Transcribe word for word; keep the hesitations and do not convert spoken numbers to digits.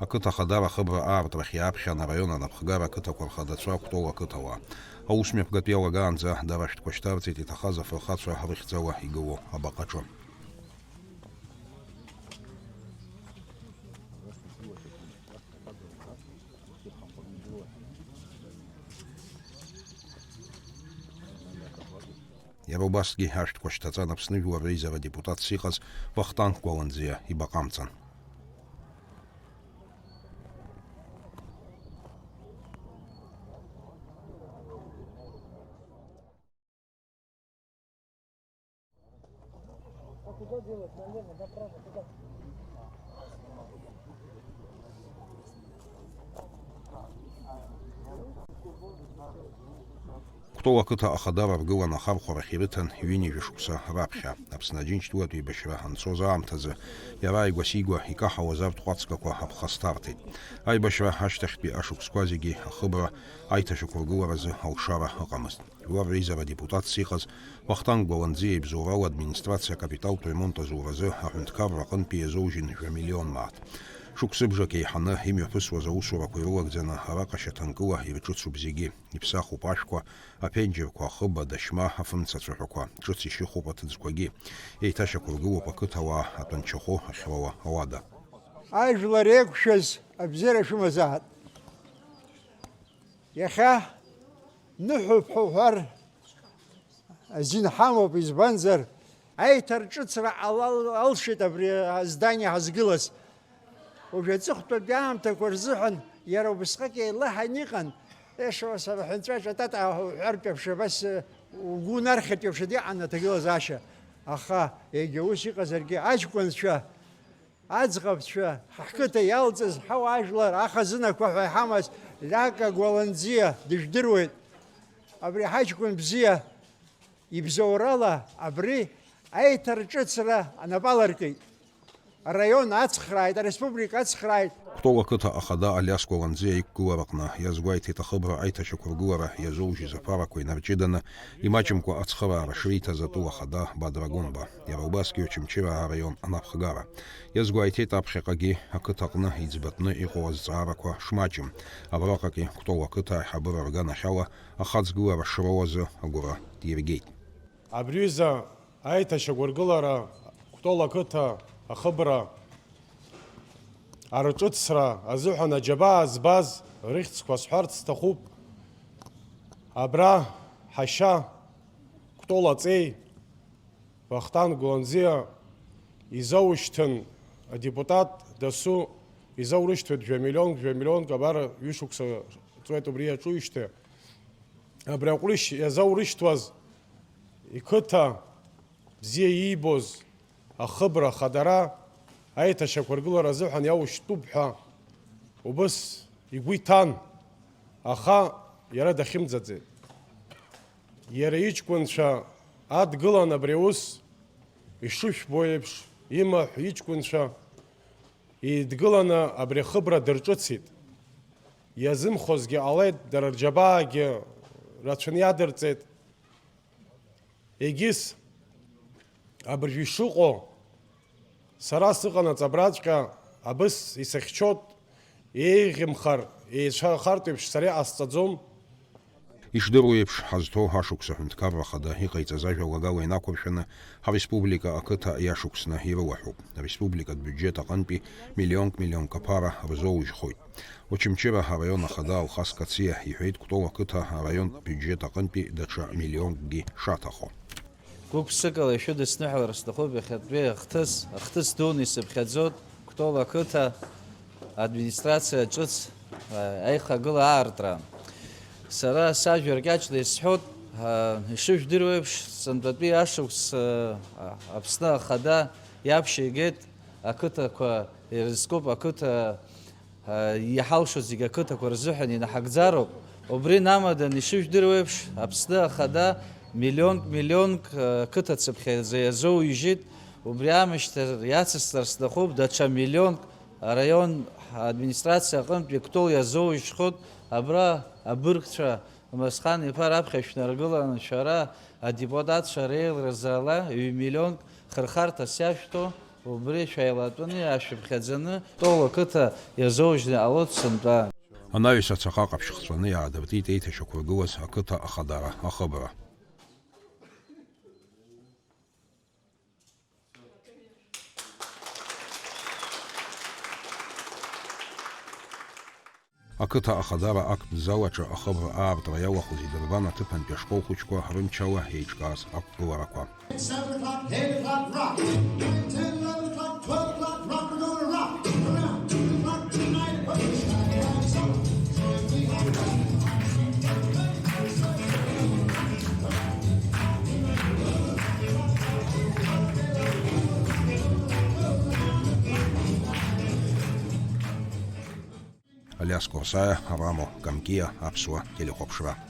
Ақыҭа ахадара ахыбра аартра иааԥхьан араион анапхгара ақыҭақәа рхадацәа Кәтол ақыҭауаа. Аусмҩаԥгатә иалагаанӡа дара ашәҭқәа шьҭарҵеит иҭахаз афырхацәа рыхьӡала игылоу абаҟаҿы. Иара убасгьы ашәҭқәа шьҭаҵан Аԥсны Жәлар Реизара адепутатс иҟаз Вахтанг Гәаланӡиа ибаҟа амҵан. Кәтол ақыҭа ахадара ргылан ахархәарахь ирыҭан ҩынҩажәа шықәса раԥхьа. Аԥсны Аџьынџьтәылатә еибашьра анцоз аамҭазы иара ааигәа-сигәа икаҳауаз арҭ ҟәацгақәа аԥхасҭарҭеит. Аибашьра ашьҭахьтәи ашықәсқәа зегьы ахыбра аиҭашьақәыргыларазы алшара ыҟамызт. Жәлар реизара адепутатс иҟаз Вахтанг Гәаланӡиа ибзоурала администрациа акапиталтә ремонт азуразы аҳәынҭқарра аҟынтәи иазоужьын жәа миллион мааҭ. Шықәсыбжак еиҳаны имҩаԥысуаз аусурақәа ирылагӡаны араҟа шьаҭанкыла ирҿыцуп зегьы, иԥсахуп ашәқәа, аԥенџьырқәа, ахыб, адашьма, афымца цәаҳәақәа, ҿыц ишьыхуп аҭыӡқәагьы. Еиҭашьақәыргылоуп ақыҭауаа атәанчахәы ахьроуа ауада. Ажәлар еиқәшәаз абзиара шәымазаҳт. Иахьа ныҳәоуп ҳәа уҳәар азин ҳамоуп, избанзар, аиҭарҿыцра ала-, алшеит абри аздание ҳазгылаз. Уажә аҵыхәтәантәи аамҭақәа рзыҳәан иара убысҟак еилаҳан иҟан, ешо сара ҳәынҵәа ҿатата уҳәартә еиԥш, абас, угәы унархьыртә еиԥш иҟан аҭагылазаашьа. Аха егьа ус иҟазаргьы, аҷкәынцәа, аӡӷабцәа, ҳқыҭа иалҵыз ҳауаажәлар ахазынақәа ҳәа иҳамаз Лиака Гәаланӡиа дыжәдыруеит. Абри ҳаҷкәын бзиа ибзоурала абри аиҭарҿыцра анапы аларкит. Араион ацхрааит, ареспублика ацхрааит. Кәтол ақыҭа ахада Алиас Гәаланӡиа иқәгылараҟны иазгәеиҭеит ахыбра аиҭашьақәыргылара иазоужьыз аԥарақәа инарҷыданы, имаҷымкәа ацхыраара шриҭаз атәыла ахада Бадра Гәынба, иара убасгьы Очамчыра араион анапхгара. Иазгәеиҭеит аԥхьаҟагьы ақыҭаҟны иӡбатәны иҟоу азҵаарақәа шмаҷым. Абраҟагьы Кәтол ақыҭа аиҳабыра рганахьала ахаҵгылара шроуазы агәра диргеит. Абри ҩыза аиҭашьақәыргылара Кәтол ақыҭа ахыбра арҿыцра азыҳәан аџьабаа збаз рыхьӡқәа сҳәарц сҭахуп. Абра ҳашьа Кәтол аҵеи Вахтанг Гәланӡиа изоушьҭын, адепутат дасу изоурышьҭуеит жәа миллионк, жәа миллионк, абар ҩышықәса ҵуеит убри иаҿуижьҭеи. Абри аҟәрышь иазоурышьҭуаз иқыҭа бзиа иибоз ахыбра ахадара аиҭашьақәыргылара азыҳәан иаушьҭуп ҳәа убыс игәы иҭан, аха иара дахьымӡаӡеит. Иара иҷкәынцәа адгылан абри аус, ишышәбо еиԥш, имаҳә иҷкәынцәа еидгыланы абри ахыбра дырҿыцит. Иазымхозгьы ҟалеит, дара рџьабаагьы рацәаны иадырҵеит. Егьыс абыржә ишыҟоу, сара сыҟанаҵ абраҵәҟьа абыс исыхьчоит, еиӷьымхар, еицәахартә еиԥш сара иҟасҵаӡом. Ишдыру еиԥш, ҳазҭоу ашықәс аҳәынҭқарра ахада иҟаиҵаз ажәалагала инақәыршәаны, ҳареспублика ақыҭа иашықәсны ирылаҳәоуп. Ареспубликатә биуџьет аҟынтәи миллионк-миллионк аԥара рзоужьхоит. Очамчыра араион ахада Алхас Кациа иҳәеит, Кәтол ақыҭа араионтә биуџьет аҟынтәи даҽа миллионкгьы шаҭахо. Гәык-ԥсыкала ишәыдысныҳәалар сҭахуп иахьатәи ахҭыс, ахҭыс дуны исыԥхьаӡоит Кәтол ақыҭа администрациа ҿыц, а, аихагыла аартра. Сара сажәа ркьаҿла исҳәоит, а, ишыжәдыруеиԥш, сынтәатәи ашықәс, а, Аԥсны ахада иаԥшьа игеит ақыҭақәа ирызкуп, ақыҭа иҳалшо зегьы ақыҭақәа рзыҳәан инаҳагӡароуп. Убри намадан, ишыжәдыруеиԥш, Аԥсны ахада миллионк, миллионк, э, қыҭа цыԥхьаӡа иазоуижьит. Убри аамышьҭахь иацысҵар сҭахуп даҽа миллионк араион администрациа аҟынтәи Кәтол иазоуижьхоит. Абра абыргцәа Омасхан-иԥа раԥхьа шәнаргыланы шәара адепутатцәа реилырзаала ҩ-миллионк хырхарҭас иашәҭо, Убри шәаилатәаны, иаашәыԥхьаӡаны, Тол ақыҭа иазоужьны иҟалоит сынтәа. Анаҩс ацаҟа ҟаԥшь хҵәаны иаадыртит еиҭашьақәыргылаз ақыҭа ахадара, ахыбра. Ақыҭа ахадара актә зал аҿы ахыбра аартра иалахәыз идырбан аҭыԥантәи ашкол хәыҷқәа рымчала еиҿкааз ақәгыларақәа. Seven o'clock, eight o'clock, rock. Ten, eleven o'clock, twelve o'clock, rock, we're gonna rock. Around two o'clock tonight. Алиас Косаиа, Рамо Камкиа, Аԥсуа телехәаԥшра.